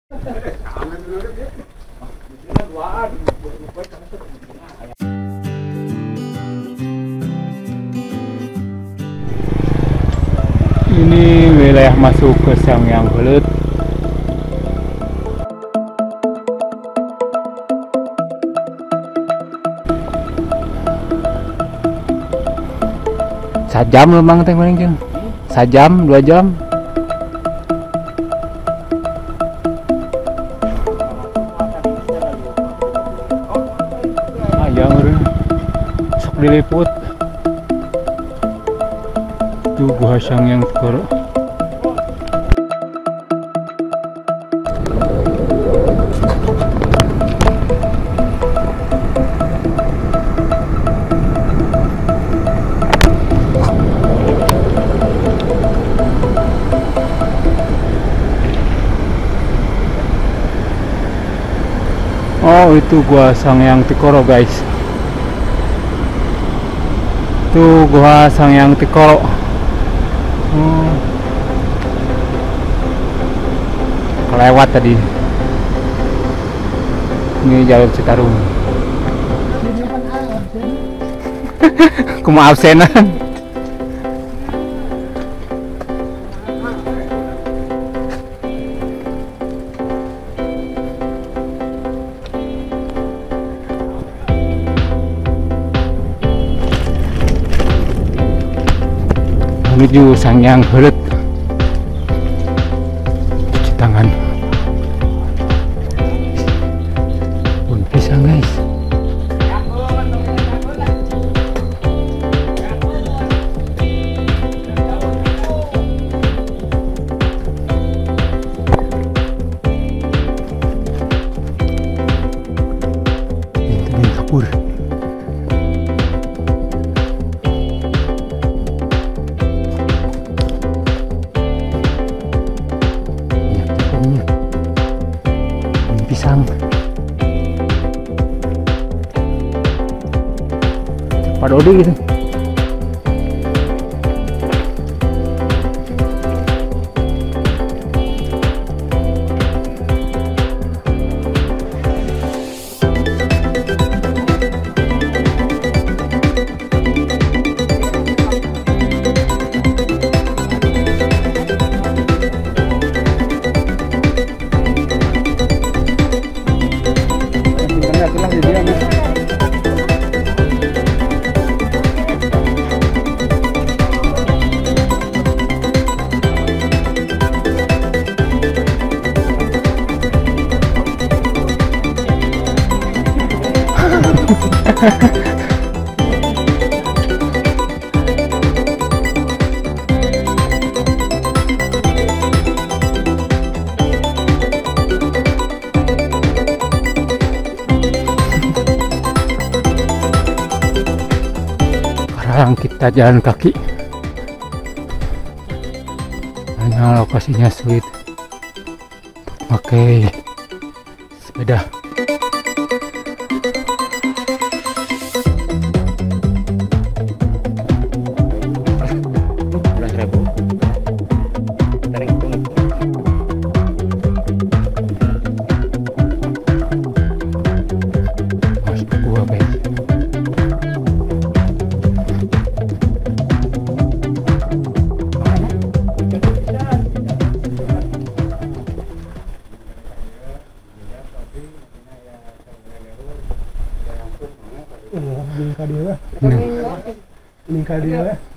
Ini wilayah masuk ke Sangiang Heuleut. Sajam memang teh paling jeung. Sajam, 2 jam. Ayam eureun. Sok diliput. Itu Gua Sangiang Tikoro. Oh, itu Gua Sangiang Tikoro, guys. Itu Gua Sangiang Tikoro. Kelewat tadi. Ini jalur Citarum. Kumaha absenan. Menuju Sangiang Heuleut. Cuci tangan. Pun pisang, guys. Ini kapur. Pisang. Pak Dodi gitu. Sekarang kita jalan kaki. Hanya lokasinya sulit pakai sepeda.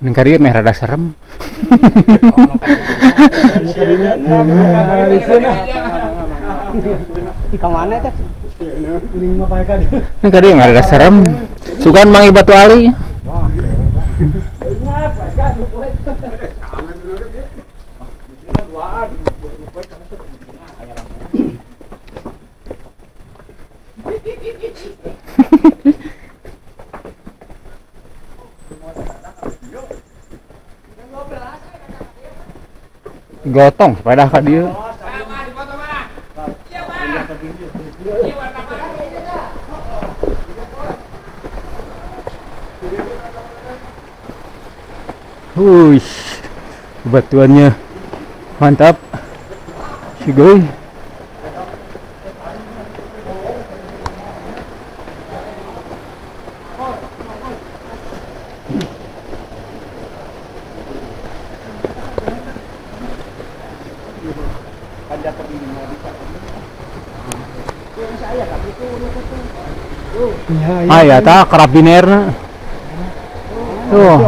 Ning ka dieu meh rada serem. Ning ka dieu meh rada serem. Sugan mangi Batu Ali. Gotong sepeda ka dieu. Wuih, batuannya mantap. Sugoi. Ah ya, tah karabiner. Tuh.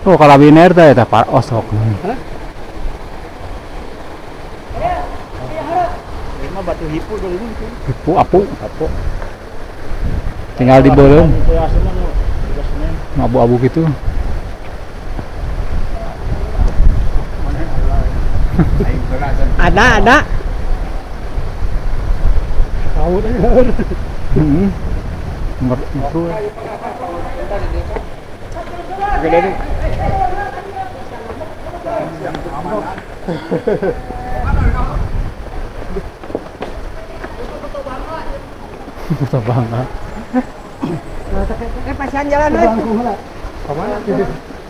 Tuh karabiner teh eta osok. Batu hipu dulu. Hipu apu. Apu. Tinggal dibelum. Abu-abu gitu. Ada, ada. Heeh. Foto banget. Pasian jalan euy. Kamana?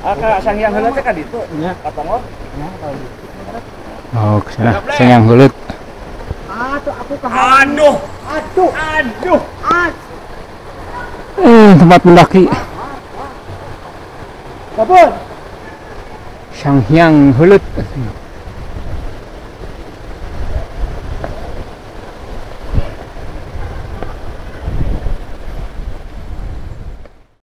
Ah, ka Sanghyang Heuleut teh ka ditu. Nya, ka Tongor. Oh, ke sana Sanghyang Heuleut. Aduh, aku ke. Aduh. Aduh. Aduh. Tempat mendaki. Kabur. Sanghyang Heuleut.